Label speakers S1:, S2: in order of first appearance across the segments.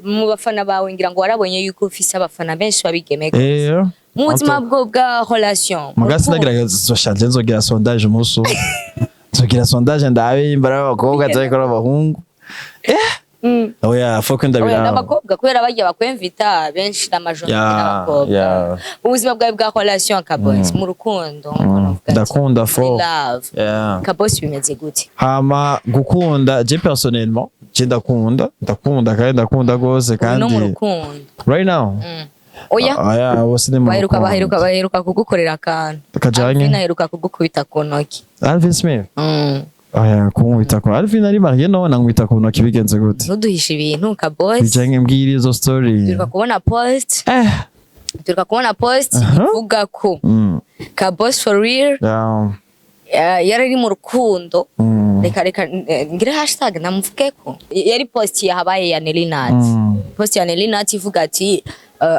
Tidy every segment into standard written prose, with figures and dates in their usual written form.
S1: Mu bafana bawe, ngira ngo warabonye yuko ufise abafana benshi babigeme gose. Mu buzima bwo bwa relation, mu
S2: Muga
S1: rukundo.
S2: Sinagira shanje, nzogira sondage umunsi umwe, nzogira sondage ndabe imba ari abakobwa cyangwa ari abahungu. Oya, faut que
S1: Oya,
S2: ndabiraba.
S1: N'abakobwa, kubera bajya bakwemvita benshi n'amajoro n'abakobwa. Mu buzima bwawe bwa relation, Kabosi, mu rukundo, nkuko navuga ati,
S2: Ndakunda
S1: muri
S2: fort.
S1: love, Kabosi, bimeze gute?
S2: Hama gukunda, je personnellement, je ndakunda, ndakunda kandi ndakunda gose.
S1: Uri no mu
S2: Kandi
S1: rukundo?
S2: Right now?
S1: Oya.
S2: Oya, bose ni mu
S1: Baheruka
S2: rukundo.
S1: baheruka kugukorera akantu.
S2: Kajanye?
S1: Alvin aheruka kugukubita ku ntoki.
S2: Alvin Smith? Oya, kunkubita ku, Alvin ari marié none ankubita ku ntoki bigenze gute?
S1: Ntuduhishe ibintu, Kabosi.
S2: Bijanye, mbwira izo story.
S1: Duheruka kubona post duheruka kubona post ivuga ko Kabosi for real yari ari mu rukundo. Reka ngire hashtag namuvugeko. Yari post yahabaye ya Nelly Nat. Post ya Nelly Nat ivuga ati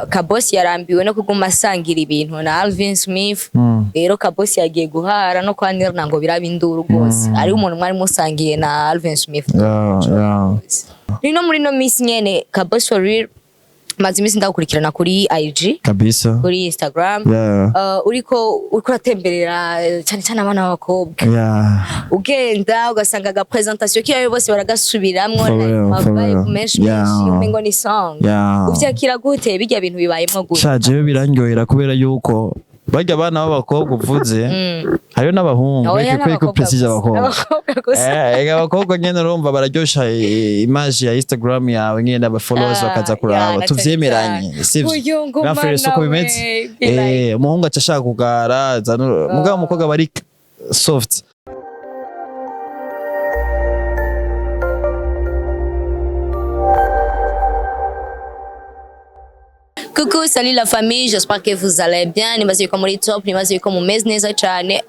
S1: Kabosi yarambiwe no kuguma asangira ibintu na Alvin Smith. Rero Kabosi yagiye guhara no kwa Nirna ngo biraba induru rwose, ari umuntu mwari musangiye na Alvin Smith. Rino muri no minsi nyene, Kabosi for real, maze iminsi ndagukurikirana kuri IG,
S2: Kabisa.
S1: kuri Instagram. Uriko uratemberera cyane cyane abana b'abakobwa, ugenda ugasanga aga presentation kiyayo bose baragasubiramwo,
S2: For real,
S1: like
S2: for
S1: ama vibe
S2: real.
S1: menshi menshi, umengo ni song. Uvyakira gute? Bijya bintu bibayemwo gute?
S2: Sha, jewe birandyohera kubera yuko barya abana b'abakobwa uvuze, hariyo n'abahungu.
S1: Oya,
S2: Reka
S1: n'abakobwa
S2: précise
S1: gusa.
S2: abakobwa.
S1: N'abakobwa gusa.
S2: Ega abakobwa nyene urumva bararyosha image ya Instagram yawe nyene, aba followers bakaza kuraba.
S1: Na
S2: Tuvyemeranye,
S1: cyane.
S2: sivyo?
S1: Uyu ngumana
S2: Grand frère, siko
S1: we,
S2: bimeze?
S1: be like-
S2: Umuhungu aca ashaka kugara mugabo umukobwa bari soft.
S1: Coucou, salut la famille, j'espère que vous allez bien. Nibaze yuko muri top, nibaze yuko mumeze neza cyane.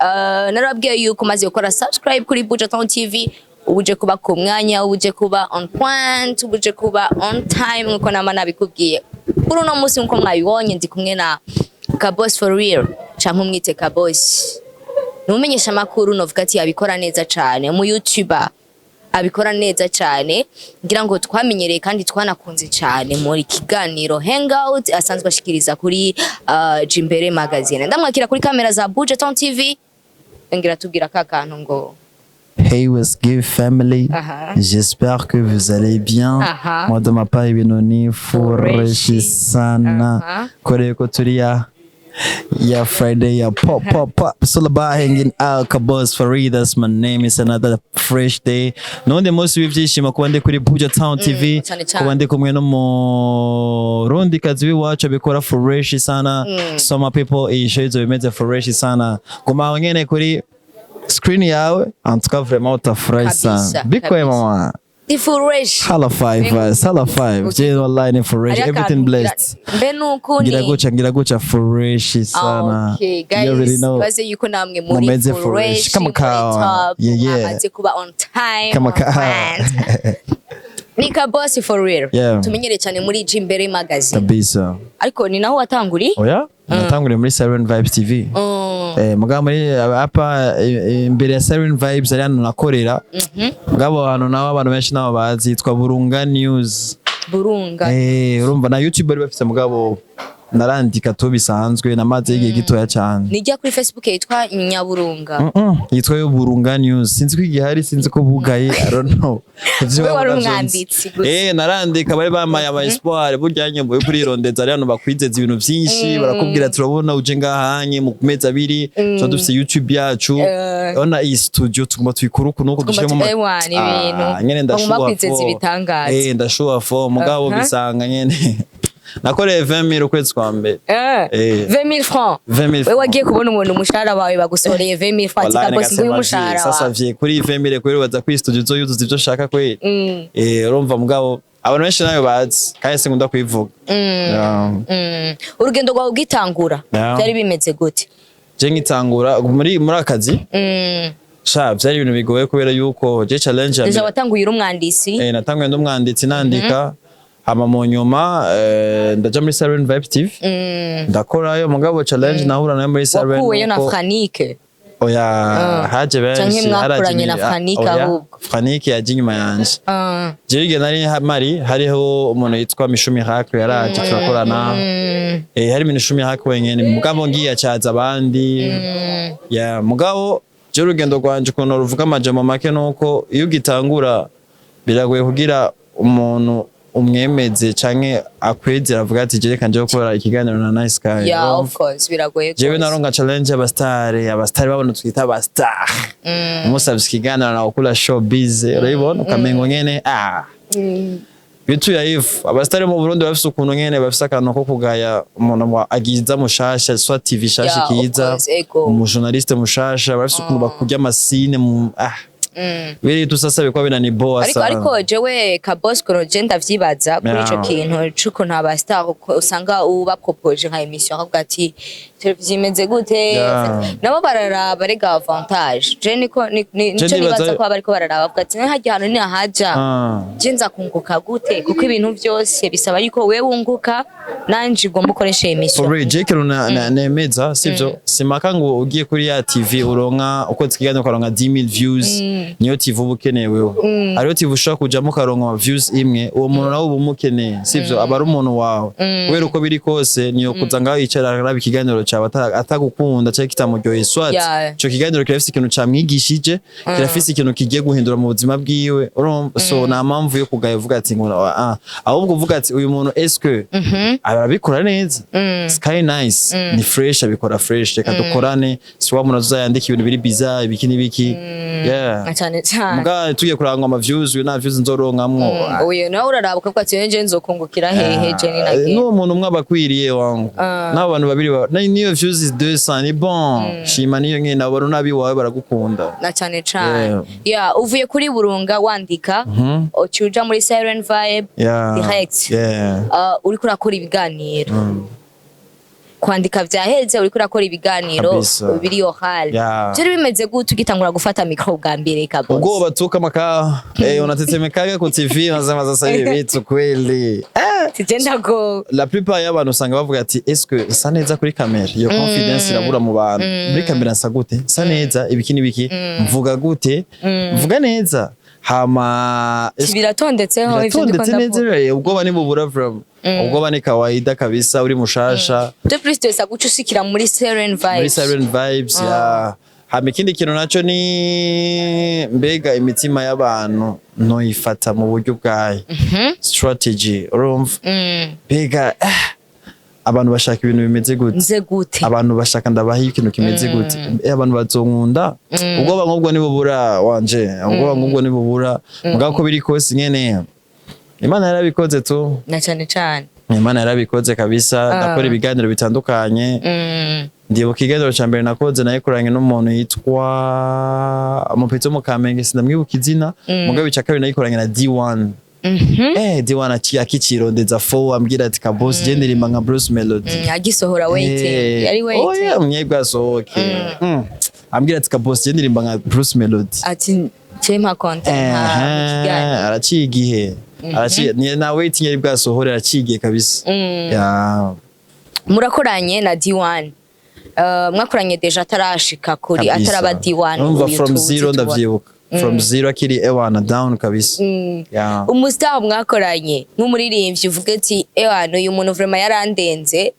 S1: Narabwiye yuko maze gukora subscribe kuri Buja Town TV, ubuje kuba ku mwanya, ubuje kuba on point, ubuje kuba on time nkuko nama nabikubwiye. Kuri uno munsi, nkuko mwabibonye, ndi kumwe na Kabos for real, canke umwite Kabos. Ni umumenyesha makuru, novuga ati abikora neza cyane, mu YouTuber abikora neza cyane, ngira ngo twamenyereye kandi twanakunze cyane muri kiganiro Hangout asanzwe ashikiriza kuri Jimbere Magazine. Ndamwakira kuri kamera za Buja Town TV, ngira tubwira ka kantu ngo
S2: Hey, what's good family? J'espère que vous allez bien. Moi, de ma part, ibintu ni fresh
S1: Fresh.
S2: sana. Kore ko turi ya Friday ya pop pop pop. It's all about hanging out. Kabos Farid, that's my name. It's another fresh day. Nundi munsi w'ibyishimo kuba ndi kuri Buja Town TV,
S1: Cyane cyane.
S2: kuba ndi kumwe n'umurundi kazi w'iwacu abikora fresh sana. So my people, iyi show izo bimeze fresh sana. Guma aho nyene kuri screen yawe, en tout cas vraiment utafurahi
S1: Kabisa,
S2: sana. Bikwe
S1: kabisa.
S2: mama.
S1: Ni fresh.
S2: Hala five, hala five. Je wallahi ni fresh.
S1: Hariho
S2: Everything
S1: akantu
S2: blessed.
S1: Mbe nuko
S2: Ngira
S1: ni
S2: guca, ngira guca, fresh sana.
S1: Okay,
S2: You already
S1: guys,
S2: know.
S1: baze yuko namwe muri
S2: Mumeze
S1: fresh,
S2: fresh. Kama
S1: muri
S2: kawa.
S1: top,
S2: Yeah.
S1: mwamaze kuba on time,
S2: Kama
S1: on
S2: kawa.
S1: point. Ni Kabosi for real. Tumenyereye cyane muri Jimbere Magazine.
S2: Kabisa.
S1: Ariko ni naho watanguri?
S2: Oya, natanguriye muri Siren Vibes TV. Mugabo muri apa imbere ya Siren Vibes ari hano nakorera. Mugabo hano naho abantu benshi nabo bazi, yitwa Burunga News.
S1: Burunga.
S2: Urumva na YouTube bari bafise, mugabo narandika tu bisanzwe, namaze igihe gitoya cyane.
S1: Nijya kuri Facebook yitwa Nyaburunga.
S2: Yitwa yo Burunga News, sinzi ko igihari, sinzi ko bugaye, I don't know. Ivyo
S1: Wowe wari
S2: babona vyonse.
S1: umwanditsi gusa.
S2: Narandika, bari bamaye ama espoir. Burya nyembo yo kurirondeza ari hano bakwizeza ibintu vyinshi, barakubwira turabona uje ngahanye mu mezi 2 tuba dufise YouTube yacu. Urabona iyi studio tugomba tuyikore uku nuko
S1: Tugomba
S2: dushiremo
S1: ewa, ni ibintu.
S2: Ah, nyene
S1: Bagomba
S2: ndashuha
S1: kwizeza
S2: fo.
S1: ibitangaza.
S2: Ndashuha fo, mugabo bisanga nyene nakoreye 20,000 ukwezi kwa mbere.
S1: 20,000 francs.
S2: 20,000
S1: Wewe
S2: francs.
S1: wagiye kubona umuntu umushahara wawe bagusoreye 20,000 francs.
S2: Wallahi.
S1: Kabosi, nguyu umushahara
S2: Sasa
S1: wawe.
S2: vye kuri 20,000 kweri, baza kuri studio uzoyuzuza ivyo ushaka kweri. Urumva mugabo abantu benshi nayo bazi kandi sinkunda kuyivuga. Yeah.
S1: Urugendo rwawe ugitangura byari bimeze gute?
S2: Je nkitangura muri akazi, sha, vyari ibintu bigoye kubera yuko je challenge ya
S1: Deja
S2: mbere
S1: watanguye uri umwanditsi.
S2: Natanguye ndi umwanditsi nandika, hama mu nyuma ndaja muri Siren Vibe TV, ndakorayo. Mugabo challenge nahura nayo muri Siren
S1: Wakuweyo na
S2: nuko
S1: Franike.
S2: Oya, haje benshi.
S1: Canke mwakoranye na
S2: Haraje
S1: Frank
S2: oya,
S1: ahubwo?
S2: Frank yaje inyuma yanje. Jewe igihe nari mari hariho umuntu yitwa Mishu Miracle yaraje turakorana. Hari Mishu Miracle wenyene, mugabo ngiye acaza abandi. Yeah, mugabo je urugendo rwanje ukuntu ruvuga amajambo make nuko iyo ugitangura biragoye kugira umuntu umwemeze canke akwezera avuga ati: "Je reka nje gukora ikiganiro na Nice Sky."
S1: Yeah, of course, biragoye
S2: Jewe
S1: gose.
S2: naronga challenge y'abastare, abastare babona twita abastar, umusavye ikiganiro nawe ukura showbiz, urabibona ukamengo nyene bitu ya ifu. Abastare mu Burundi bafise ukuntu nyene bafise akantu ko kugaya umuntu agiza mushasha, soit TV shasha
S1: Yeah, of
S2: ikiza,
S1: course, ego.
S2: umujournaliste mushasha, bafise ukuntu bakurya amasine mu biri tu sasa bikuwa binaniboa
S1: Ariko
S2: sana.
S1: ariko jewe Kabosco, je ndavyibaza kuri ico kintu c'ukuntu aba star usanga ubapropoje nka émission akavuga ati: "Televiziyo imeze gute?" Nabo bararaba rega avantage. Je niko
S2: Je
S1: nico nibaza ko bariko bararaba bavuga ati: "Harya hantu nihaja je nza kunguka gute?" Kuko ibintu vyose bisaba yuko wewe wunguka, nanje ugomba ukoresha émission.
S2: For real, je ikintu nemeza sivyo, simaka ngo ugiye kuri ya TV uronka ukoze ikiganiro ukaronka 10,000 views, niyo TV uba ukeneye wewe. Hariho TV ushobora kujamo ukaronka views imwe, uwo muntu nawe uba umukeneye, sivyo? Aba ari umuntu wawe, kubera uko biri kose niyo kuza ngaho yicara araba ikiganiro cyawe atagukunda cyangwa kitamuryoheye, soit ico kiganiro kirafise ikintu camwigishije, kirafise ikintu kigiye guhindura mu buzima bwiwe, urumva? So nta mpamvu yo kugaya uvuga ati ngo ahubwo uvuga ati: "Uyu muntu eske arabikora neza? Sky Nice ni fresh, abikora fresh, reka dukorane." Si wa muntu azayandika ibintu biri bizarre, ibiki n'ibiki, yeah.
S1: Na cane cane.
S2: Muga tugiye kurangwa ama views, uyu nta views nzoronkamwo.
S1: Uyu nawe uraraba ukavuga ati: "Nje nzokungukira hehe je ni nagenda?"
S2: N'uwo muntu umwe aba akwiriye wangu, n'abo bantu babiri niyo views is 200 ni bon, shima niyo nyene, abo bantu n'abiwawe baragukunda.
S1: Na cane cane. Yeah, uvuye kuri Burunga wandika, uca uja muri Siren Vibe direct. Uriko urakora ibiganiro, kwandika vyaheze, uriko urakora ibiganiro
S2: Kabisa.
S1: biri oral. Vyari bimeze gute ugitangura gufata micro bwa mbere, Kabos?
S2: Ubwoba tu kama kawa, unatetemekaga ku TV, unasema: "Sasa hivi vitu kweli?"
S1: Tugenda go.
S2: La plupart y'abantu usanga bavuga ati: "Est-ce que nsa neza kuri kamera?" Iyo confidence irabura mu bantu. Muri kamera nsa gute? Nsa neza? Ibiki n'ibiki? Mvuga gute? Mvuga neza? Hama
S1: Biratondetseho ivyo ndiko
S2: biratondetse neza?
S1: ndavuga.
S2: Ubwoba ntibubura vraiment, ubwoba ni kawaida kabisa uri mushasha.
S1: De plus de ça, guca usikira muri Siren Vibes.
S2: Muri Siren Vibes ya. Hama ikindi kintu naco ni mbega imitima y'abantu ntoyifata mu buryo bwayo, strategy, urumva? Mbega abantu bashaka ibintu bimeze gute?
S1: Nze gute?
S2: Abantu bashaka ndabaha ikintu kimeze gute? Abantu bazonkunda? Ubwoba nk'ubwo ntibubura wanje, ubwoba nk'ubwo ntibubura, mugabo ko biri kose nyene Imana yarabikoze tu.
S1: Na cane cane.
S2: Imana yarabikoze kabisa. Ndakora ibiganiro bitandukanye. Ndibuka ikiganiro ca mbere nakoze nayikoranye n'umuntu yitwa umupetsi wo mu Kamenge, sindamwibuka izina. Mugabo ica kabiri nayikoranye na D1. D1 akicirondeza fo ambwira ati: "Kabos, je ndirimba nka Bruce Melody."
S1: Agisohora Waiting. Yari Waiting.
S2: Oya, mwebwe asohoke. Ambwira ati: "Kabos, je ndirimba nka Bruce Melody."
S1: Ati: "Cempa content nka mu kiganiro."
S2: Araciye igihe. Araciye ni na Waiting yari bwasohore, araciye igihe kabisa. Ya.
S1: Murakoranye na D1. Mwakoranye déjà atarashika kuri
S2: Kabisa.
S1: ataraba D1.
S2: Numva
S1: uyu
S2: from
S1: tuzi
S2: zero.
S1: tubona.
S2: Ndavyibuka from zero akiri ewana down kabisa. Ya.
S1: Umustar mwakoranye nk'umuririmbyi uvuga ati: "Ewana, uyu muntu vraiment yarandenze."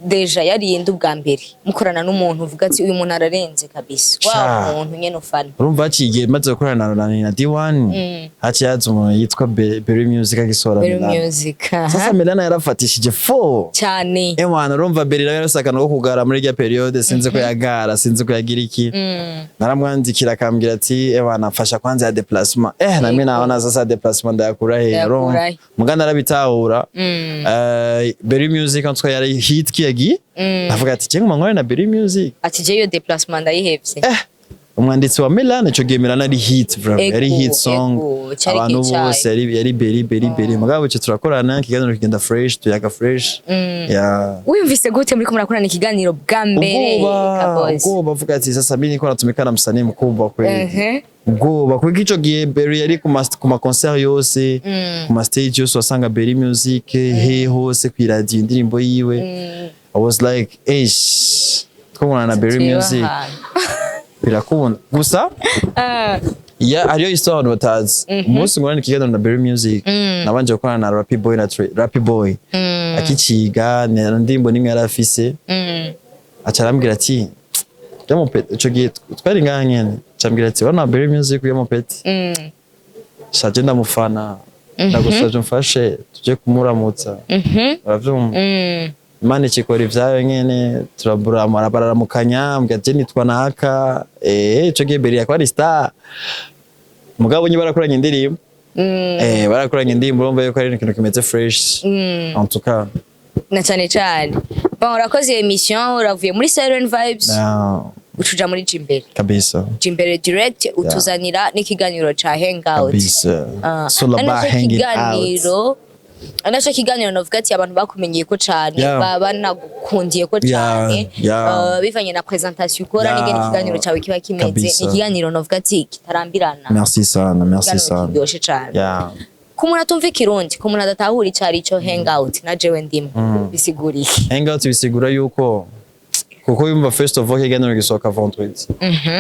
S1: Déjà yarinda ubwa mbere mukorana n'umuntu uvuga ati: "Uyu muntu ararenze kabisa," wa
S2: Sha.
S1: muntu nyene ufana.
S2: Urumva haciye igihe maze gukorana na D1, haciye haza umuntu yitwa Berry Music agisohora
S1: Berry
S2: Melana.
S1: Music, aha.
S2: Sasa Melana yarafatishije fo
S1: Cyane.
S2: ewana. Urumva Berry nawe yarafise akantu ko kugara muri rya période, sinzi ko yagara, sinzi ko yagira iki. Naramwandikira akambwira ati: "Ewana, mfasha kwanza ya déplacement." Nami naona sasa déplacement ndayakura he?
S1: Ndayakura
S2: Urumva
S1: he?
S2: muga narabitahura. Berry Music en tout cas yari hit kiyagiye, avuga ati: "Cyangwa nkorane na Berry Music."
S1: Ati: "Je iyo déplacement ndayihevye."
S2: Umwanditsi wa Melana ico gihe, Melana ari hit vraiment,
S1: Ego,
S2: yari hit song.
S1: Ego, cari
S2: abantu
S1: igihe
S2: bose yari Berry, Berry, Berry. Mugabo ico turakorana ikiganiro kigenda fresh, tuyaga fresh, yeah.
S1: Wiyumvise gute muriko murakorana ikiganiro bwa mbere,
S2: Ubwoba.
S1: Kabozi?
S2: Ubwoba, avuga ati: "Sasa mimi niko natumika na msanii mkubwa kweli." Ubwoba kuko ico gihe Berry yari ku ma concert yose, ku ma stage yose wasanga Berry Music, he hose ku radio indirimbo yiwe. I was like, "Eish, twabona na Berry
S1: Tureba
S2: Music."
S1: ahantu.
S2: Birakunda gusa. Ya, hariyo histoire abantu batazi. Umunsi ngorana ikiganiro na Berry Music, nabanje gukorana na Rappy Boy na Rappy Boy akiciga, ni ndirimbo nimwe yari afise. Aca arambwira ati "Yo mupeti." Ico gihe twari ngaha nyene, aca ambwira ati "Bana, Berry Music, uyo mupeti shaje ndamufana, ndagusavye umfashe tuje kumuramutsa." Uravyumva? Imana ikikora ivyayo nyene, turaburamara, bararamukanya, mbwira je nitwa naka. Ico gihe Berry yakaba ari star, mugabo nye barakoranye indirimbo. Barakoranye indirimbo, urumva yuko ari ikintu kimeze fresh, en tout cas.
S1: Na cyane cyane. Bon, urakoze iyo émission, uravuye muri Siren Vibes, ucuja muri Jimbere.
S2: Kabisa.
S1: Jimbere direct, utuzanira n'ikiganiro ca Hangout.
S2: Kabisa.
S1: Ah,
S2: It's all about
S1: ari naco
S2: hanging out.
S1: kiganiro, ari naco kiganiro novuga ati abantu bakumenyeye ko cane, banagukundiye ko cane, bivanye na présentation ukora n'ingene ikiganiro cawe kiba kimeze. Ni ikiganiro novuga ati kitarambirana.
S2: Merci sana, merci
S1: Ikiganiro
S2: sana.
S1: kiryoshe cane. Ku muntu atumva Ikirundi, ku muntu adatahura ico ari cyo hangout, na jewe ndimo, bisiguriye?
S2: Hangout bisigura yuko, kuko yumva, first of all, ikiganiro gisohoka vendredi.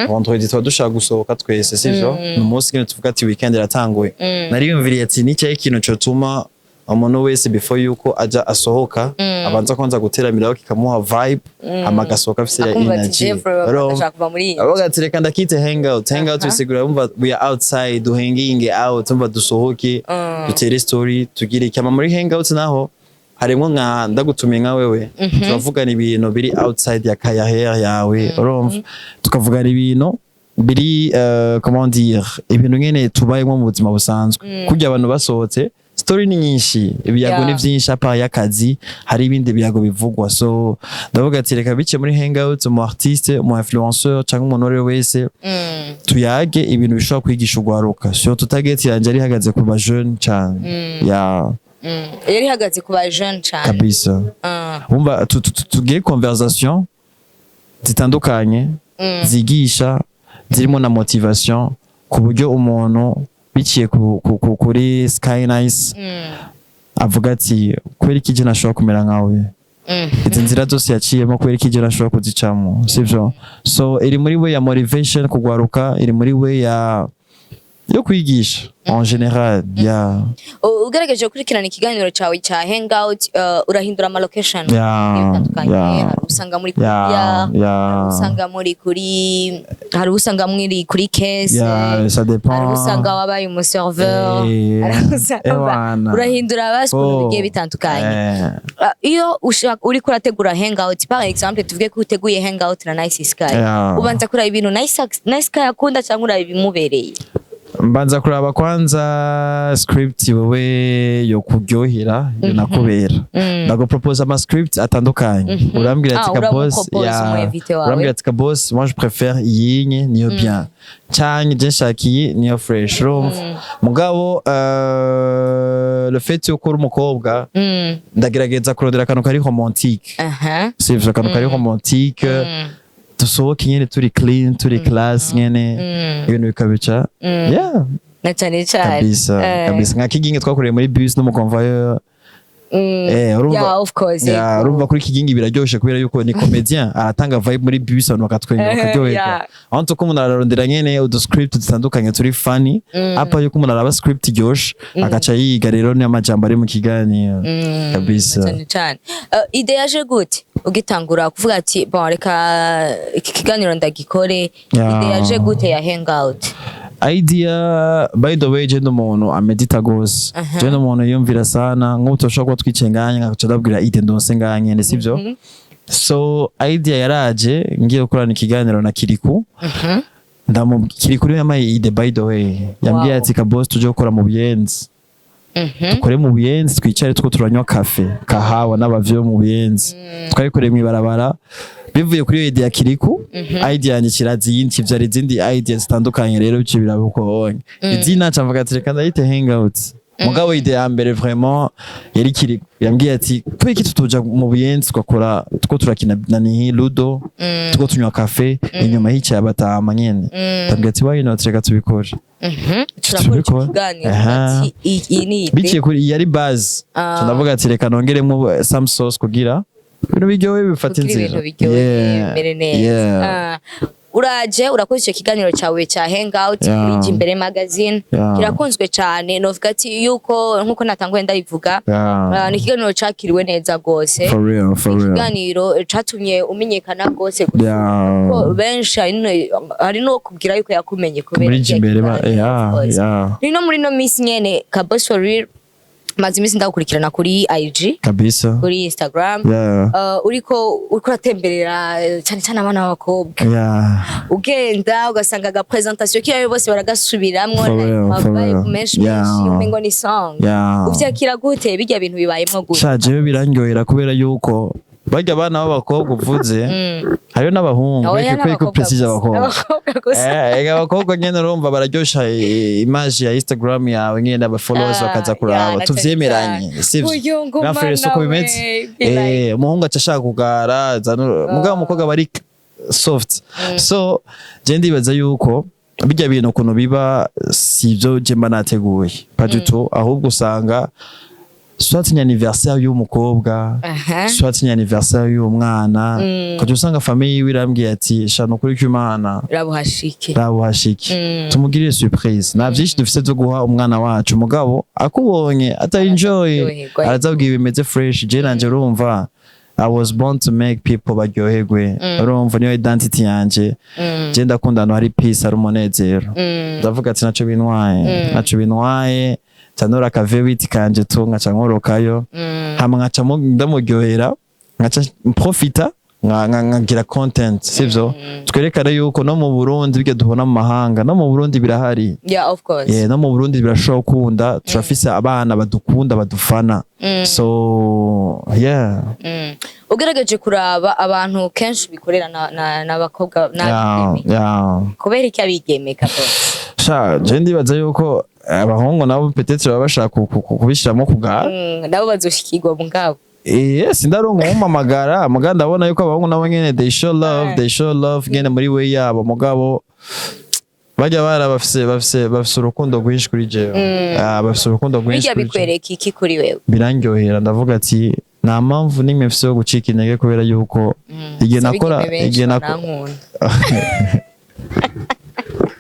S2: Vendredi tuba dushaka gusohoka twese, sivyo? Ni umunsi nyine tuvuga ati weekend iratanguye. Nariyumviriye ati ni cyahe ikintu cotuma umuntu wese before yuko aja asohoka abanza kwanza guteramiraho, kikamuha vibe, hama agasohoka afise ya
S1: Akumva ati
S2: energy.
S1: Jeffrey ndashaka kuva muri iyi nzu.
S2: Avuga ati reka ndakite hangout. Hangout bisigura, wumva, we are outside, duhanginge out, umva, dusohoke, dutere story, tugire icyama. Muri hangout naho harimwo nka ndagutumiye nka wewe, turavugana ibintu biri outside ya carrière yawe, urumva, tukavugana ibintu biri comment dire, ibintu nyene tubayemo mu buzima busanzwe. Kurya abantu basohotse, story ni nyinshi, ibiyago ni vyinshi, à part y'akazi hari ibindi biyago bivugwa. So ndavuga ati reka bice muri hangout, umu artiste, umu influenceur cyangwa umuntu uwo ari we wese, tuyage ibintu bishobora kwigisha urwaruka. Surtout target yanje ari ihagaze ku ba jeune cyane, ya.
S1: Yari ihagaze ku ba jeune cane.
S2: Kabisa. Wumva, tugire conversation zitandukanye zigisha, zirimo na motivation, ku buryo umuntu biciye kuri Sky Nice avuga ati kubera iki je nashobora kumera nkawe? Izi nzira zose yaciyemo, kubera iki je nashobora kuzicamo? Sivyo? So iri muri way ya motivation kugwaruka, iri muri way ya yo kwigisha en général, ya.
S1: Ugerageje gukurikirana ikiganiro cyawe cya hangout, urahindura ama location bitandukanye. Hari usanga muri kuri hari usanga muri kuri, hari usanga muri kuri caisse,
S2: Yeah, ça dépend.
S1: hari usanga wabaye umuserveur, hari usanga
S2: Ewana.
S1: urahindura basi ukuntu bigiye bitandukanye. Iyo uriko urategura hangout, par exemple tuvuge ko uteguye hangout na Nice Sky, ubanza kuraba ibintu Nice Sky akunda cyangwa uraba ibimubereye?
S2: Mbanza kuraba kwanza script wewe yo kuryohera, yo nakubera. Ndagupropose ama script atandukanye, urambwira ati
S1: Ah,
S2: ka boss,
S1: uramupropose
S2: ya,
S1: umu invité wawe.
S2: urambwira ati ka boss, moi je préfère iyi niyo bien, canke je nshaka iyi niyo fresh, urumva? Mugabo le fait yuko uri umukobwa, ndagerageza kurondera akantu kari romantique, sivyo? Akantu kari romantique, dusohoke nyene turi clean, turi class nyene, ibintu bikabica, yeah.
S1: Na cyane cyane.
S2: Kabisa. Kabisa, nka Kigingi twakoreye muri bus no mu convoyeur. Urumva,
S1: Yeah, of course.
S2: Yeah,
S1: Yego.
S2: urumva kuri Kigingi biraryoshe kubera yuko ni comédien, aratanga vibe muri bus, abantu bakatwenga, bakaryoherwa. Aho tuko umuntu ararondera nyene udu script dutandukanye turi funny, apa yuko umuntu araba script iryoshe, agaca yiga rero n'amajambo ari mu kiganiro, kabisa.
S1: Cyane cyane. Idée yaje gute ugitangura kuvuga ati bon, reka iki kiganiro ndagikore? Idée yaje gute ya hangout?
S2: Idea, by the way, je ndi umuntu amedita gose, je ndi umuntu yumvira sana. Nk'ubu turashobora kuba twicaye nganye, nkaca ndabwira idée ndonse nganye nyene, sivyo? So idea yaraje ngiye gukorana ikiganiro na Kiriku. Kiriku niwe yampaye idée, by the way. Yambwiye ati ka boss, tuje gukora mu Buyenzi, dukore mu Buyenzi, twicare two turanywa kafe kahawa n'abavyo mu Buyenzi. Twabikoreye mw'ibarabara. Bivuye kuri iyo idea ya Kiriku, idea yanjye kiraza iyindi, kivyara izindi idea zitandukanye. Rero bice biraba uko wonye izina, nca mvuga ati reka ndayite hangout. Mugabo idea ya mbere vraiment yari Kiriku, yambwiye ati kubera iki tutuja mu Buyenzi, tugakora two turakina na nihi ludo, two tunywa kafe, inyuma hicaye abatama nyene. Ndabwira ati why not, reka tubikore.
S1: Turakora icyo
S2: Tubikora.
S1: kiganiro, ati iyi ni idée.
S2: Biciye kuri iyi yari base, ndavuga ati reka nongeremo some sauce kugira ibintu biryohe, bifata
S1: Kugira
S2: inzira.
S1: ibintu biryohe, bimere neza. Uraje urakoze icyo kiganiro cyawe cya hangout kuri Jimbere Magazine. Kirakunzwe cyane. Novuga ati yuko nkuko natanguye ndabivuga, ni ikiganiro cakiriwe neza gose.
S2: For real, for real.
S1: Ikiganiro catumye umenyekana gose, ko benshi hari no kubwira yuko yakumenye kubera
S2: Muri
S1: kiriya
S2: Jimbere ba
S1: kiganiro, of course. Rino muri no minsi nyene, Kaboss for real, maze iminsi ndagukurikirana kuri IG, kuri Instagram. Uriko uratemberera cyane cyane abana b'abakobwa, ugenda ugasanga aga presentation kiyayo bose baragasubiramwo,
S2: For real, for
S1: ama vibe
S2: real.
S1: menshi menshi, umengo ni song. Uvyakira gute? Bijya bintu bibayemwo gute?
S2: Sha, jewe birandyohera kubera yuko barya abana b'abakobwa uvuze, hariyo n'abahungu.
S1: Oya,
S2: Reka kwe ko
S1: n'abakobwa
S2: précise
S1: gusa.
S2: abakobwa.
S1: N'abakobwa gusa.
S2: Eh, ega abakobwa nyene urumva bararyosha image ya Instagram yawe nyene, aba followers bakaza kuraba.
S1: Na
S2: Tuvyemeranye,
S1: cyane.
S2: sivyo?
S1: Uyu ngumana
S2: Grand frère, siko bimeze?
S1: we, be like-
S2: Eh, umuhungu aca ashaka kugara mugabo umukobwa aba ari soft. So je ndibaza yuko bijya bintu ukuntu biba sivyo je mba nateguye, pas du tout. Ahubwo usanga soit ni anniversaire y'umukobwa, soit ni anniversaire y'umwana, ukaca usanga famille yiwe irambwiye ati: "Shana ukuri kw'Imana,
S1: Rabuhashike.
S2: Rabuhashike, tumugirire surprise. Nta vyinshi dufise vyo guha umwana wacu, mugabo akubonye ata enjoy,
S1: Araryoherwa.
S2: arazabwira bimeze fresh." Je nanje urumva, I was born to make people baryoherwe. Urumva niyo identity yanje. Je ndakunda ahantu hari peace, hari umunezero. Ndavuga ati naco bintwaye, naco bintwaye, nca aka V8 kanje tu, nkaca nkorokayo, hama nkaca ndamuryohera, nkaca mprofita nkagira content, sivyo? Twerekane yuko no mu Burundi bijya duhona mu mahanga, no mu Burundi birahari.
S1: Yeah, of course.
S2: Yeah, no mu Burundi birashobora gukunda. Turafise abana badukunda, badufana, so yeah.
S1: Ugerageje kuraba, abantu kenshi bikorera n'abakobwa n'abigeme. Kubera iki abigeme, Kaboss?
S2: Sha, je ndibaza yuko abahungu nabo peut-être baba bashaka kubishiramo kugara.
S1: Nabo bazoshikirwa mugabo.
S2: Yes, ndaronka umpamagara, mugabo ndabona yuko abahungu nabo nyene they show love, they show love nyene muri way yabo. Mugabo bajya bara bafise urukundo rwinshi kuri jewe. Ah, bafise urukundo rwinshi
S1: Bijya
S2: kuri jewe.
S1: bikwereka iki kuri wewe?
S2: Birandyohera. Ndavuga ati nta mpamvu n'imwe mfise yo gucika intege, kubera yuko igihe nakora
S1: Abigeme benshi
S2: igihe nakora
S1: banankunda.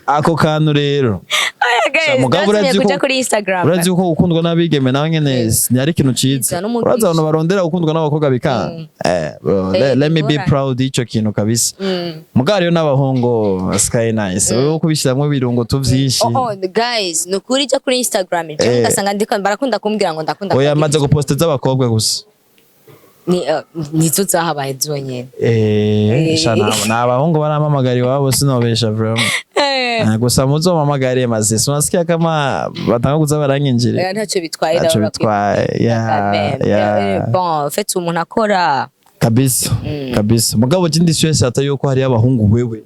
S2: Ako kantu rero.
S1: Oya, guys,
S2: Mugabo
S1: natumye
S2: urazi
S1: kuja kuri Instagram.
S2: Urazi ko gukundwa n'abigeme nawe nyene ni ari ikintu ciza.
S1: Ciza, n'umugisha.
S2: Urazi abantu barondera gukundwa n'abakobwa bikanga. Eh, bro, let me be
S1: Ingorane.
S2: proud y'ico kintu kabisa. Mugabo rero n'abahungu, sky nice, wewe kubishiramwo ibirungo tu vyinshi.
S1: Oh, guys, ni ukuri, jya kuri Instagram jewe ugasanga ndiko barakunda kumbwira ngo ndakunda
S2: Oya,
S1: kugira
S2: maze
S1: ibintu.
S2: guposta z'abakobwa gusa.
S1: Ni nizo zahabaye zonyene.
S2: Eh, sha, ni abahungu barampamagara iwabo, sinobesha vraiment. Gusa muzompamagare maze sinasikia kama batanga kuza baranyinjira.
S1: Ntacyo bitwaye.
S2: Ntacyo
S1: Ndabona
S2: bitwaye, yeah, yeah.
S1: Bon, en fait umuntu akora
S2: Kabisa, kabisa. Mugabo je ndi sûr certain yuko hariyo abahungu wewe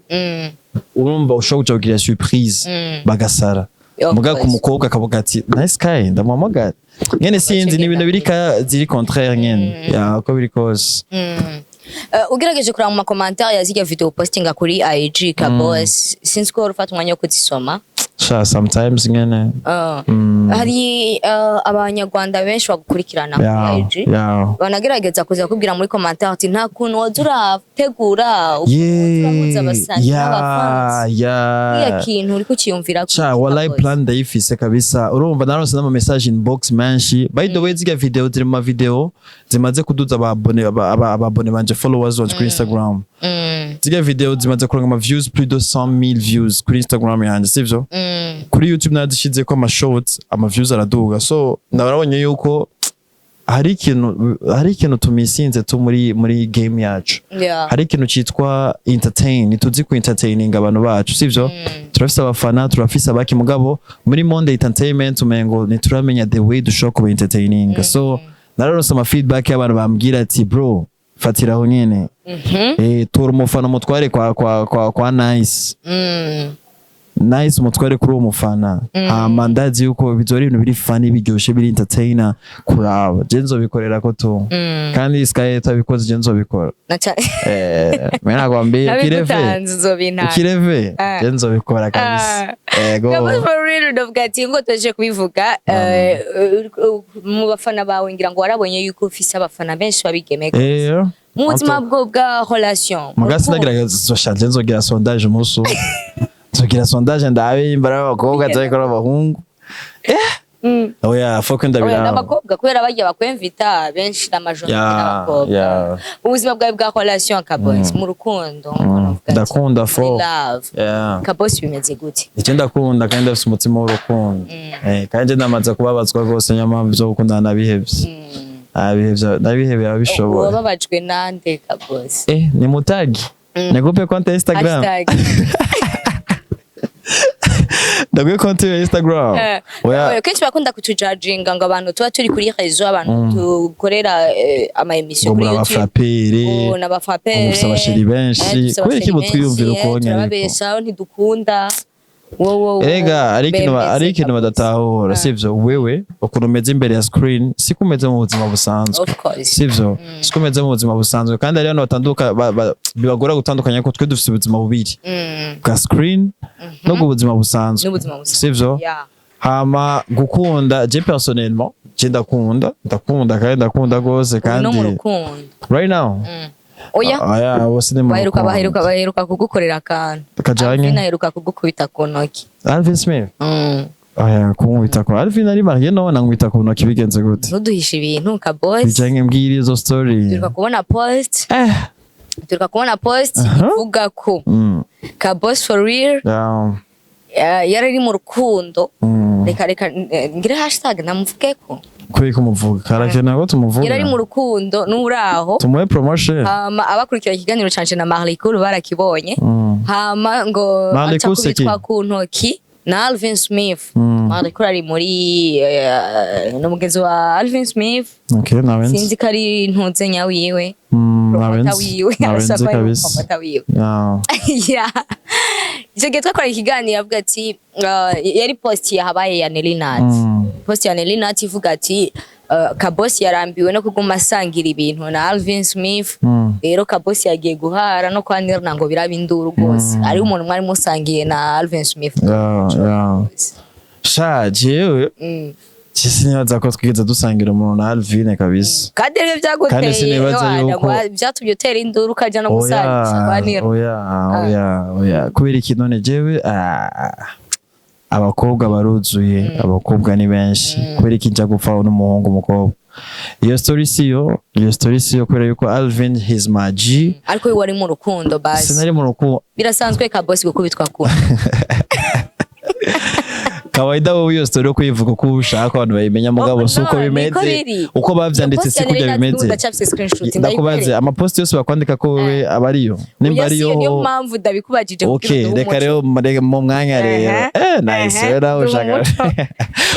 S2: urumva ushobora kuja kugira surprise bagasara.
S1: Of
S2: Mugabo ku
S1: course.
S2: mukobwa akavuga ati: "Nice guy, ndamuhamagara nyene." Sinzi, ni ibintu biri ka ziri contraire nyene ya uko biri kose.
S1: Ugerageje kuraba mu ma commentaire ya zirya video postinga kuri IG, Kaboss, sinzi ko wari ufata umwanya wo kuzisoma.
S2: Sha, sometimes nyene.
S1: Hari abanyarwanda benshi bagukurikirana kuri IG, banagerageza kuza kubwira muri commentaire ati nta kuntu waza urategura, urahuza abasanyi n'abafansi. Kiriya kintu uri kuciyumvira?
S2: Cha, wallahi plan ndayifise kabisa. Urumva naronse n'ama message inbox menshi. By the way, zirya video ziri mu ma video zimaze kuduza ababone ababone banje, followers wanje kuri Instagram. Zirya video zimaze kuronka ama views, plus de 100,000 views kuri Instagram yanje, sivyo? Kuri YouTube narazishizeko ama shorts, ama views araduga. So narabonye yuko hari ikintu tumisinze tu muri game yacu. Hari ikintu citwa entertain, ntituzi ku entertaining abantu bacu, sivyo? Turafise abafana, turafise abaki, mugabo muri monde entertainment umengo ntituramenya the way dushobora kuba entertaining. So nararonse ama feedback y'abantu bambwira ati: "Bro, fatiraho nyene, tora umufana umutware kwa Nice, Nice umutware kuri uwo mufana." Hama ndazi yuko bizora ibintu biri funny, biryoshe, biri entertainer kuraba. Je nzobikorera ko tu, kandi Sky tabikoze, je nzobikora. Eh, mimi nakwambia ukireve
S1: Nabigutanze, uzobintanga.
S2: ukireve.
S1: Ah.
S2: Je nzobikora kabisa, ego.
S1: Kaboss for real, ndavuga ati ngo tuje kubivuga, mu bafana bawe ngira ngo warabonye yuko ufise abafana benshi babigeme. Mu buzima bwo bwa relation, mu
S2: Muga
S1: rukundo.
S2: Sinagerageza shanje, nzogira sondage umunsi umwe, nzogira sondage ndabe nimba ari abakobwa cyangwa ari abahungu. Oya, faut que
S1: Oya,
S2: ndabiraba.
S1: N'abakobwa, kubera bajya bakwemvita benshi n'amajoro n'abakobwa. Mu buzima bwawe bwa relation, Kabosi, mu rukundo, nkuko navuga ati,
S2: Ndakunda
S1: muri
S2: fo.
S1: love, Kabosi, bimeze gute?
S2: Icyo ndakunda kandi ndafise umutima w'urukundo. Kandi nje ndamaze kubabazwa rwose, niyo mpamvu byo gukundana nabihevye. Nabihevye, nabihevye, ababishobora.
S1: Wababajwe nande, Kabosi?
S2: Ni mutagi nikupe konti ya Instagram.
S1: Hashtag.
S2: Ndaguhe konti ya Instagram. Oya.
S1: Oya, kenshi bakunda kutujajinga ngo abantu tuba turi kuri réseau, abantu dukorera ama émission
S2: ngo
S1: kuri
S2: muri
S1: YouTube,
S2: abafraperi,
S1: ngo n'abafraperi,
S2: ngo mufise abachéri benshi. Kubera iki mutwiyumvira uko nyene ariko?
S1: Turababesha, ntidukunda wowe.
S2: Erega ari ikintu badatahura, sivyo? Wewe ukuntu umeze imbere ya screen siko umeze mu buzima busanzwe.
S1: Of course.
S2: Sivyo? Siko umeze mu buzima busanzwe, kandi hari abantu batanduka bibagora gutandukanya ko twe dufise ubuzima bubiri, bwa screen no bw'ubuzima busanzwe.
S1: N'ubuzima busanzwe.
S2: Sivyo? Hama gukunda, je personnellement, je ndakunda, ndakunda kandi ndakunda gose.
S1: Uri no mu
S2: Kandi
S1: rukundo?
S2: Right now?
S1: Oya.
S2: Aya bose ni mu
S1: Baheruka
S2: rukundo.
S1: baheruka kugukorera akantu.
S2: Kajanye?
S1: Alvin aheruka kugukubita ku ntoki.
S2: Alvin Smith? Aya, kumwita ko Alvin ari marié, none nkwita ku ntoki bigenze gute?
S1: Ntuduhishe ibintu, Kabosi.
S2: Bijanye, mbwira izo story.
S1: Duheruka kubona post duheruka kubona post ivuga ko Kabosi for real yari ari mu rukundo. Reka ngire hashtag namuvugeko.
S2: Kubera ko umuvuga karakenera ko tumuvuga.
S1: Yari ari mu rukundo n'uraho.
S2: Tumuhe promotion.
S1: Hama abakurikira ikiganiro canje na Marley Cool barakibonye. Hama ngo
S2: Marley
S1: aca
S2: Cool c'est qui?
S1: kubitwa ku ntoki na Alvin Smith. Marley Cool ari muri n'umugenzi wa Alvin Smith.
S2: Okay, nawenzi.
S1: Sinzi ko ari ntuze nyawiwe, promoter
S2: Nawenzi.
S1: wiwe.
S2: Nawenzi
S1: Arashobora kuba ari
S2: kabisa.
S1: promoter wiwe. Yeah. Icyo gihe twakora ikiganiro avuga ati yari post yahabaye ya Nelly Nat. Post ya Nelly Nat ivuga ati Kabosi yarambiwe no kuguma asangira ibintu na Alvin Smith. Rero Kabosi yagiye guhara no kwa Nirna ngo biraba induru rwose. Ari umuntu mwari musangiye na Alvin Smith.
S2: Yeah. Sha, jewe sinibaza ko twigeze dusangira umuntu na Alvin kabisa.
S1: Kandi rero byaguteye
S2: Kandi sinibaza
S1: ewana, byatumye utera induru ukaja no gusangisha kwa Nirna.
S2: Oya, oya, oya, oya, kubera iki none? Jewe abakobwa baruzuye, abakobwa ni benshi, kubera iki nja gupfa n'umuhungu umukobwa? Iyo story siyo, iyo story siyo, kubera yuko Alvin, he's my G.
S1: Ariko we wari mu rukundo basi.
S2: Sinari mu rukundo.
S1: Birasanzwe, Kabosi, gukubitwa ku
S2: Kawaida wowe iyo story yo kuyivuga uko ushaka abantu bayimenya, mugabo si uko
S1: No, niko
S2: bimeze.
S1: Biri.
S2: Uko bavyanditse si kurya bimeze.
S1: Ndacafise screenshot.
S2: Ndakubaze, amaposti yose bakwandika ko wewe aba ariyo? Nimba
S1: Oya,
S2: ariyo
S1: siyo, niyo mpamvu ndabikubajije kugira
S2: Okay,
S1: uduhe
S2: reka
S1: umuco.
S2: rero mu mwanya rero. Nice. Rero nawe
S1: Duhe
S2: ushaka
S1: umuco.
S2: Nice.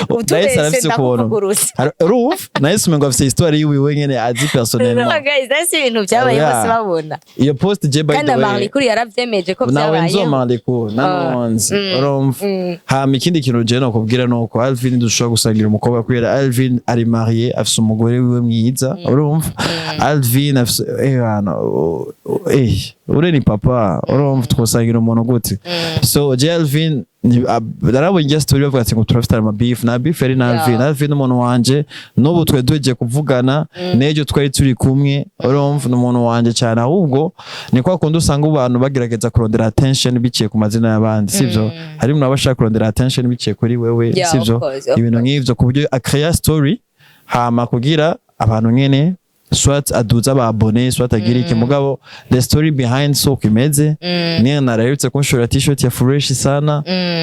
S1: Utubeshe,
S2: Arafise ukuntu
S1: ndakuvuguruza.
S2: Urumva nice, umengo afise histoire yiwiwe nyene azi personnellement.
S1: No, guys, that's ibintu byabaye
S2: Oya.
S1: bose babona.
S2: Iyo post je, by
S1: Kandi
S2: the way,
S1: Marley yaravyemeje ko
S2: nawe
S1: byabayeho.
S2: nzomandiko nanonze, urumva? Hama ikindi kintu je nokubwira nuko Alvin dushobora gusangira umukobwa, kubera Alvin ari marié, afise umugore wiwe mwiza, urumva? Alvin afise bana, ure ni papa, urumva? Twosangira umuntu gute? So je Alvin narabonye ijya story bavuga ati ngo turafite ama beef, na beef yari na Alvin. Alvin ni umuntu wanje, n'ubu twari tugiye kuvugana, n'ejo twari turi kumwe, urumva? Ni umuntu wanje cyane. Ahubwo ni kwa kundi usanga abantu bagerageza kurondera attention biciye ku mazina y'abandi, sivyo? Hari umuntu aba ashaka kurondera attention biciye kuri wewe,
S1: Yeah, of
S2: sivyo?
S1: course, of
S2: Ibintu
S1: course.
S2: nk'ivyo, ku buryo akreya story hama kugira abantu nyene soit aduza aba abonnés, soit agira iki, mugabo the story behind so uko imeze. Niyo naraherutse kunshorera t-shirt ya fresh sana,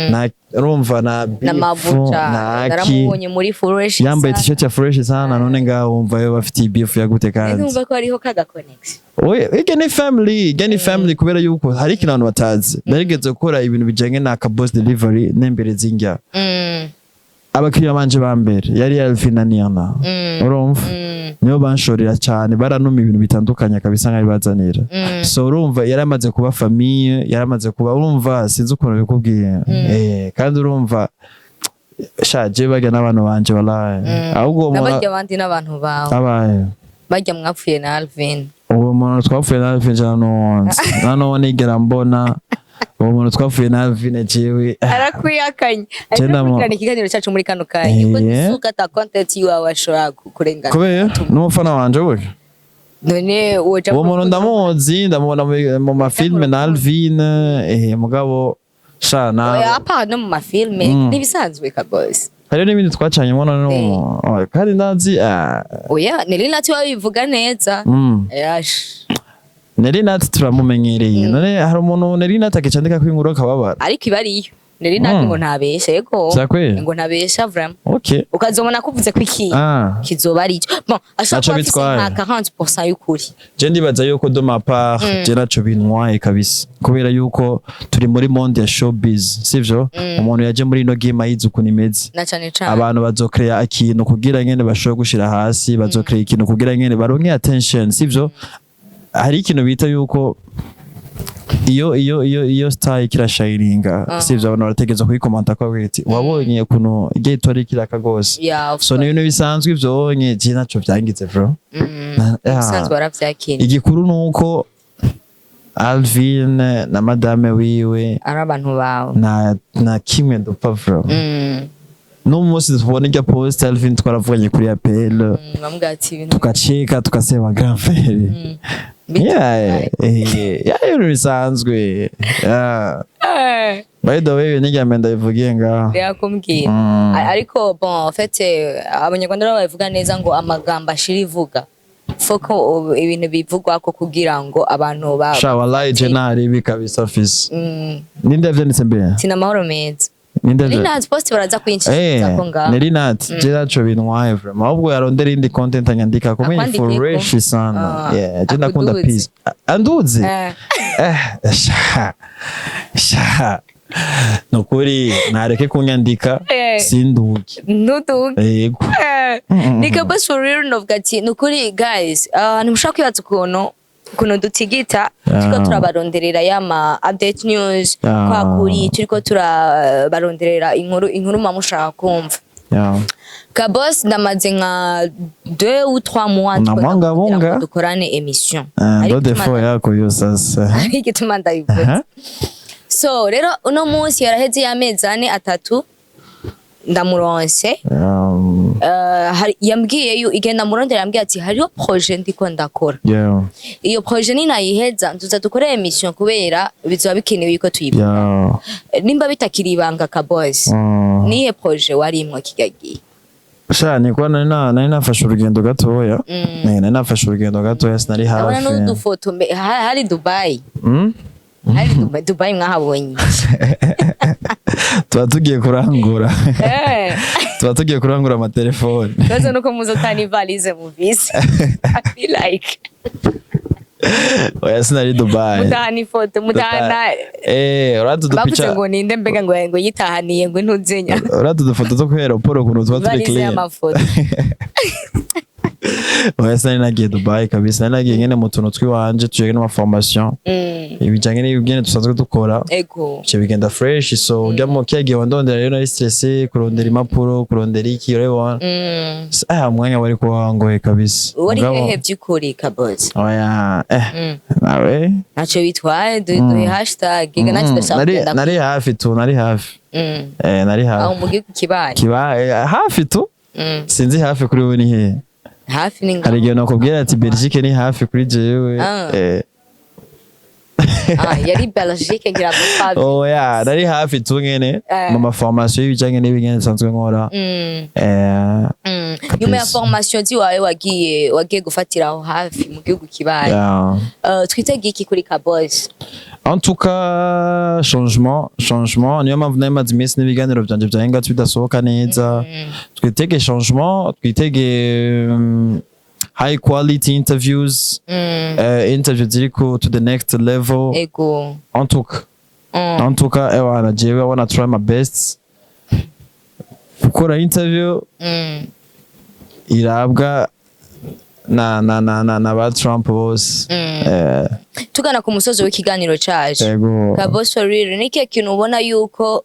S2: na urumva na
S1: Na
S2: beef,
S1: mabuja
S2: na ki
S1: naramubonye muri fresh
S2: yambaye
S1: sana.
S2: T-shirt ya fresh sana. None ngaho wumva yo bafitiye beef ya gute? Kandi
S1: Ndumva ko hariho kaga connection.
S2: Oya, irya ni family, irya ni family, kubera yuko hari ikintu abantu batazi. Narigeze gukora ibintu bijanye na Kabos Delivery n'imbere z'indya. Abakiriya banje ba mbere yari Alvin na Niana, urumva? Nibo banshorera cyane, baranuma ibintu bitandukanye kabisa nkabibazanira. So urumva yaramaze kuba famille, yaramaze kuba, urumva, sinzi ukuntu bikubwiye. Kandi urumva shaje barya n'abantu banje, wallahi, ahubwo uwo muntu
S1: N'abarya abandi n'abantu bawe.
S2: Abaye
S1: Barya mwapfuye na Alvin.
S2: Uwo muntu twapfuye na Alvin jana nonse nanone nigera mbona uwo muntu twapfuye na Alvin jewe.
S1: Arakwihakanye.
S2: Je ndamo-
S1: Arakurikirana ikiganiro cyacu muri kano kanya ko isuka ata content yiwawe ashobora kurengana.
S2: Kubera n'umufana wanje we.
S1: None woja
S2: Uwo muntu ndamuzi, ndamubona mu mafilme na Alvin, mugabo sha na
S1: Oya, apa no mu mafilme n'ibisanzwe, Kabos.
S2: Hariho n'ibindi twacanyemo none oh, kandi ndazi, ah.
S1: Oya, Nelly Nat wabivuga neza. Yash.
S2: Nelly Nat turamumenyereye. None hari umuntu Nelly Nat akicandika ko inkuru akababara?
S1: Ariko iba ariyo Nelly Nat. Ngo ntabesha, yego.
S2: Vya kweli?
S1: Ngo ntabesha vraiment. Ukazobona kuvuze ko iki kizoba ari ico, bon, ashobora
S2: Naco
S1: kuba afise
S2: bitwaye.
S1: nka 40% y'ukuri.
S2: Je ndibaza yuko de ma part, je naco bintwaye kabisa, kubera yuko turi muri monde ya showbiz, sivyo? Umuntu yaje muri ino game ayizi ukuntu imeze.
S1: Na cane cane.
S2: Abantu bazokreya ikintu kugira nyene bashobore gushira hasi, bazokreya ikintu kugira nyene baronke attention, sivyo? Hari ikintu bita yuko iyo star ikirashininga, sivyo, abantu barategerezwa kuyikomanta ko ati: "Wabonye ukuntu igihe tori kiraka gose?"
S1: Yeah, of
S2: So ni ibintu bisanzwe ivyo nye, je naco vyangize bro. Yeah.
S1: Bisanzwe waravyakiriye.
S2: Igikuru nuko Alvin na madame wiwe
S1: ari abantu bawe.
S2: Na kimwe dupfa bro. N'umunsi tubona irya post, Alvin twaravuganye kuri appel.
S1: Bamubwira ati ibintu
S2: Tukacheka, tukasema: "Grand frère." Yeah, yeah, ibintu bisanzwe, yeah. By the way, nijya ndabivugiye ngaho.
S1: Yakumbwira. Ariko bon, en fait, Abanyarwanda nabo babivuga neza ngo amagambo ashira ivuga foko ibintu bivugwa ko kugira ngo abantu ba
S2: Sha, wallahi je naribi kabisa fisi. Ninde yavyanditse mbere?
S1: Tina amahoro meza.
S2: Ninde
S1: Nelly Nat post baraza kwinjiriza ko ngaho.
S2: Nelly Nat, je naco bintwaye vraiment, ahubwo yarondera indi content anyandika ko mimi
S1: Akwandikeko?
S2: fresh sana.
S1: Ah,
S2: yeah, je ndakunda
S1: akuduze.
S2: peace. Anduze. Sha sha, nukuri nareke kunyandika. Sinduge.
S1: Ntuduge.
S2: Yego.
S1: Ni Kabos for real. Novuga ati nukuri guys, ntimushobora kwibaza ukuntu dutigita turiko turabaronderera yama update news, kwa kuri turiko turabaronderera inkuru muba mushaka kumva. Kabos, ndamaze nka 2 ou 3 mois
S2: Unamwanga
S1: kugira ngo
S2: bunga.
S1: dukorane émission.
S2: Ah,
S1: Ariko
S2: ndo défaut yako hiyo sasa.
S1: Ariko igituma ndabivuze, so rero uno munsi yaraheze y'amezi 4, 3 ndamuronse. Yambwiye igihe ndamurondera, yambwiye ati hariho projet ndiko ndakora. Iyo projet ninayiheza ntuza dukore émission, kubera bizoba bikenewe yuko tuyivuga. Nimba bitakiri ibanga, Kabos, nihe projet warimwo kigagiye?
S2: Sha, nikuwa nari nafashe urugendo gatoya. Nari nafashe urugendo gatoya, sinari
S1: Ndabona
S2: hafi.
S1: n'udufoto hari Dubai. Hari Dubai, Dubai mwahabonye?
S2: Tuba tugiye kurangura. Tuba tugiye kurangura amatelefone.
S1: Ikibazo nuko muzotana ivalise muvise, I feel like
S2: Oya, sinari Dubai.
S1: Mutahana ifoto, mutahana
S2: Uratu
S1: bavuze
S2: dupica
S1: ngo ninde mbega ngo yitahaniye ngo intuzenya.
S2: Uratu dufoto two kuri aéroport ukuntu tuba turi
S1: Ivalise
S2: clean.
S1: y'amafoto.
S2: Oya, sinari nagiye Dubai kabisa, nari nagiye nyene mu tuntu twiwanje tujanye n'amaformation, ibijanye n'ibigene dusanzwe dukora. Bice bigenda fresh. So ujya mu kiya gihe wandondera rero nari stressé kurondera impapuro, kurondera iki, urabibona. Ah, umwanya wari kuba wangoye kabisa.
S1: Wari
S2: Mugabo-
S1: hehe by'ukuri, Kabos?
S2: Oya, nawe.
S1: Ntacyo bitwaye, duhe hashtag natwe ndashaka kugenda.
S2: Nari hafi tu, nari hafi. Nari
S1: Aho
S2: hafi.
S1: mu gihugu kibanyi?
S2: Kiba hafi tu. Sinzi hafi kuri wowe ni hehe.
S1: Hafi ni
S2: Hari
S1: ngaho.
S2: igihe nakubwira ati Belgique ni hafi kuri jewe.
S1: Ah. Ah, yari Belgique ngira ngo Fabio.
S2: Oya, nari hafi tu nyene mu maformation y'ibijanye n'ibingene nsanzwe nkora.
S1: Nyuma ya
S2: Kabisa.
S1: formation ziwawe wagiye gufatira aho hafi mu gihugu kibanyi.
S2: Yeah.
S1: Twitege iki kuri Kabos?
S2: En tout cas, changement, changement. Niyo mpamvu nari maze iminsi n'ibiganiro vyanje vya Hangout bidasohoka neza. Twitege changement, twitege high quality interviews, interviews ziri ku to the next level. En tout cas, en tout cas, ewana jewe I wanna try my best gukora interview irabwa na ba Trump bose.
S1: Tugana ku musozi w'ikiganiro cacu.
S2: Yego.
S1: Kabos for real, ni ikihe kintu ubona yuko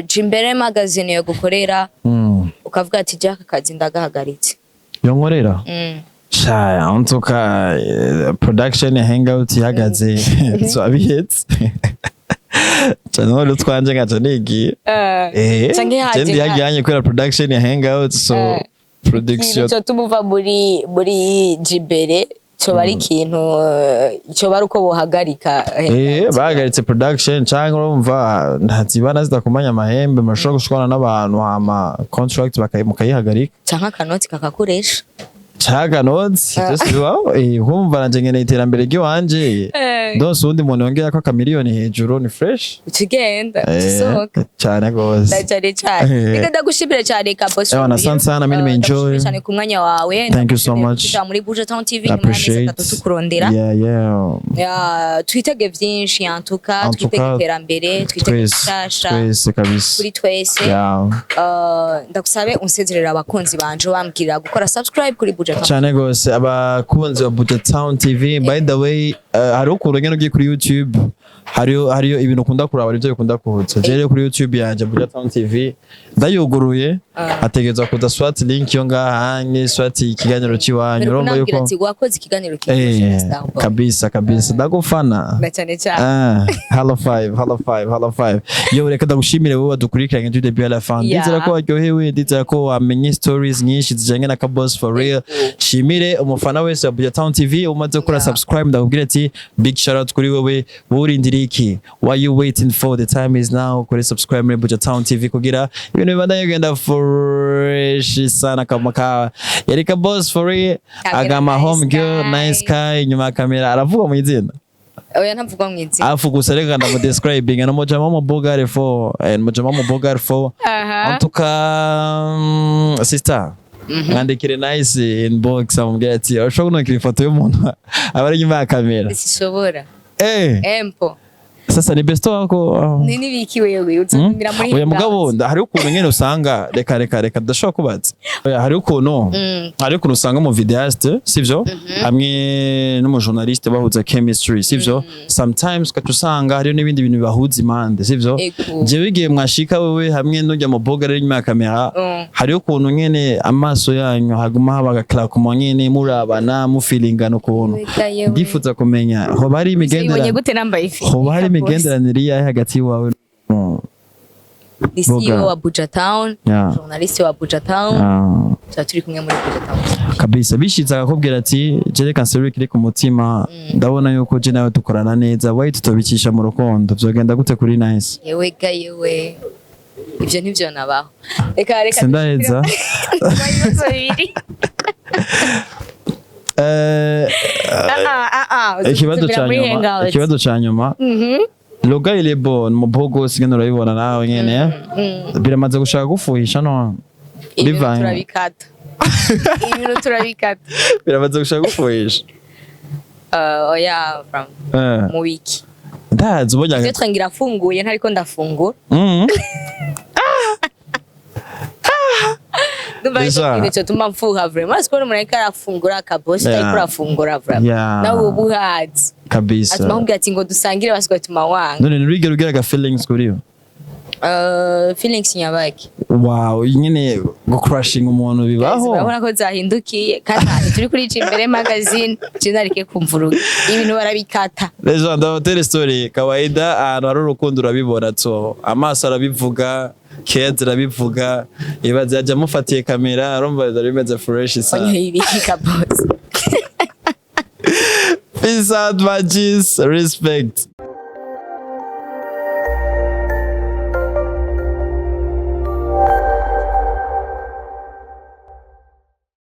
S1: Jimbere Magazine yogukorera ukavuga ati Jack, akazi ndagahagaritse?
S2: Yonkorera?
S1: Mm.
S2: Sha, en tout cas, production ya Hangout ihagaze twabihetse cyane, none utwanje nkaca nigiye.
S1: Canke haje
S2: Je ndiyajyanye kubera production ya Hangout, so production
S1: Ikintu tumuva muri Jimbere Coba ari ikintu coba ari uko bohagarika.
S2: Bahagaritse production canke urumva ntazibana zidakomanya amahembe, murashobora gushwana n'abantu hama contract mukayihagarika.
S1: Canke akanoti kakakoresha.
S2: Caga notsi byose bibaho. Kumva nanje nkeneye iterambere ry'iwanje. Ndonse uwundi muntu yongerako akamiliyoni hejuru, ni fresh.
S1: Tugenda tusohoka.
S2: Cyane gose.
S1: Cyane cyane. Reka ndagushimire cyane, Kaboss.
S2: Ewana, asante sana, mimi nimeenjoy.
S1: Ndagushimire cyane ku mwanya wawe.
S2: Thank you so
S1: Ndagushimire
S2: much.
S1: kuja muri Buja Town TV nyuma y'amezi
S2: Appreciate.
S1: 3 tukurondera.
S2: Yeah.
S1: Ya, twitege vyinshi en tout cas.
S2: En tout
S1: Twitege
S2: cas,
S1: iterambere, twitege
S2: twese
S1: bishasha
S2: twese kabisa.
S1: Kuri twese. Ndagusabe unsezerera abakunzi banje, bambwira gukora subscribe kuri Buja Town.
S2: Cyane gose, abakunzi ba Buja Town TV. By the way, hariho ukuntu ngene ugiye kuri YouTube, hariyo ibintu ukunda kuraba, arivyo bikunda kuza. Je rero kuri YouTube yanje Buja Town TV ndayuguruye, hategerezwa kuza soit link yo ngahanye, soit ikiganiro ciwanyu.
S1: Mbere
S2: Urumva
S1: kunambwira
S2: yuko
S1: ati wakoze ikiganiro kiryoshye na Starboy.
S2: Kabisa kabisa, ndagufana.
S1: Na cyane cyane.
S2: Ah, hello five, hello five, hello five. Yo, reka ndagushimire wowe wadukurikiranye du début à la fin. Ndizera ko waryohewe, ndizera ko wamenye stories nyinshi zijanye na Kaboss for real. Shimire umufana wese wa Buja Town TV umaze gukora subscribe, ndakubwira ati big shout out kuri wewe. Wowe urindiriye iki? Why you waiting for? The time is now. Kuri subscribe muri Buja Town TV kugira ibintu bibandanye kugenda fresh sana kama kawa. Yari Kaboss for real.
S1: Kamera
S2: Agama
S1: nice
S2: home girl,
S1: guy.
S2: Nice guy inyuma ya kamera aravuga mu izina.
S1: Oya, ntavuga mu izina.
S2: Afu gusa reka ndamudescribing, no mujama mu Bogare 4, mujama mu Bogare 4. En tout cas, sister, mwandikire Nice inbox, amubwira ati urashobora kunokira ifoto y'umuntu aba ari inyuma ya kamera.
S1: Sishobora. Empo.
S2: Sasa ni besto wako.
S1: Ni nibiki wewe uzotumira muri
S2: Oya, mugabo
S1: hangout.
S2: Hariho ukuntu nyene usanga, reka reka reka, ndashobora kubaza. Oya, hariho ukuntu usanga mu vidéaste, sivyo, hamwe n'umujournaliste bahuza chemistry, sivyo? Sometimes ugaca usanga hariho n'ibindi bintu bibahuza impande, sivyo?
S1: Ego.
S2: Jewe igihe mwashika wewe hamwe n'ujya mu boga ari inyuma ya kamera, hariho ukuntu nyene amaso yanyu haguma haba agaclaquement nyene, murabana, mufilingana ukuntu.
S1: Weka yewe.
S2: Ndifuza kumenya hoba hari
S1: Ibonye
S2: imigenderanire
S1: gute nambaye ifi?
S2: hoba hari imigenderanire iyahe hagati yawe
S1: Ni
S2: Boga.
S1: CEO wa Buja Town, journaliste wa Buja Town. Tuba turi kumwe muri Buja Town.
S2: Kabisa, bishitse akakubwira ati je reka nserure kiri ku mutima, ndabona yuko je nawe dukorana neza, wayi tutobikisha mu rukundo, vyogenda gute kuri Nice?
S1: Yewe ga yewe, ivyo ntivyo nabaho. Reka reka.
S2: Sindaheza.
S1: Ibibazo bibiri. Ah ah ah.
S2: Ikibazo
S1: Uzotumira
S2: ca
S1: muri
S2: nyuma,
S1: hangout.
S2: ikibazo ca nyuma. Loga ile bon mu bogo sigeno, urabibona nawe nyene, biramaze gushaka gufuhisha no
S1: Ibintu
S2: bivanye.
S1: turabikata, ibintu turabikata.
S2: Biramaze gushaka gufuhisha?
S1: Oya, from mu wiki.
S2: Ndazi ubonye.
S1: Ivyo twangira afunguye ntariko ndafungura. Ndumva aricyo kintu cyotuma mfuha vraiment, siko umuntu ariko arafungura akabosi, ariko urafungura vraiment, nawe uba uhaze. Atuma akubwira ati ngo dusangire, basi ugatuma wanga.
S2: None nturigera ugira aga feelings kuri yo?
S1: Feelings nyabaki?
S2: Wow, nyene go crushing umuntu bibaho.
S1: Urabona ko zahindukiye kandi ahantu turi kuri Imbere magazine, je nareke kumvuruga, ibintu barabikata.
S2: Deja ndabatera story kawaida, ahantu hari urukundo urabibona, so amaso arabivuga, keza arabivuga. Ibaze yaje amufatiye kamera, arumva byari bimeze fresh sana.
S1: Onye ibiki, Kabosi?
S2: Peace out, my G's. Respect.